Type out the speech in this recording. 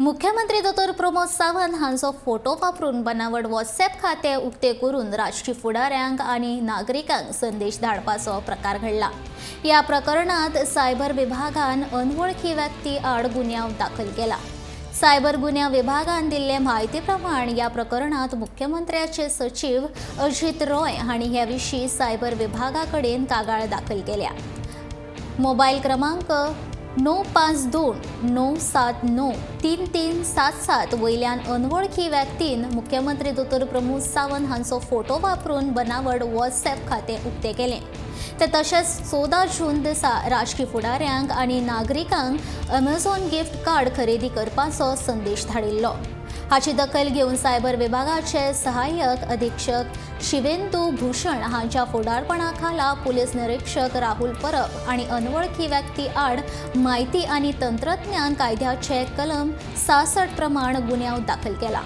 मुख्यमंत्री दोतोर प्रमोद सावंत हांचो फोटो वापरून बनावट व्हॉट्सॲप खातें उक्तें करून राजकी फुडाऱ्यांक आनी नागरिकांक संदेश धाडपाचो प्रकार घडला. ह्या प्रकरणात सायबर विभागान अनवळखी व्यक्ती आड गुन्यांव दाखल केला. सायबर गुन्यांव विभागान दिल्ले म्हायती प्रमाण, ह्या प्रकरणात मुख्यमंत्र्याचे सचीव अजित रॉय हांणी ह्या विशीं सायबर विभागा कडेन कागाळ दाखल केल्या. मोबायल क्रमांक 9529793377 वयल्यान अनवळखी व्यक्तीन मुख्यमंत्री दोतोर प्रमोद सावंत हांचो फोटो वापरून बनावट व्हॉट्सॲप खातें उक्तें केलें. ते तशेंच 14 जून दिसा राजकी फुडाऱ्यांक आनी नागरिकांक अमेझॉन गिफ्ट कार्ड खरेदी करपाचो संदेश धाडिल्लो. हाची दखल घेवन सायबर विभागाचे सहाय्यक अधीक्षक शिवेंदू भूषण हांच्या फुडारपणा खाला पुलीस निरीक्षक राहुल परब आनी अनवळखी व्यक्ती आड म्हायती आनी तंत्रज्ञान कायद्याचे कलम 66 प्रमाण गुन्यांव दाखल केला.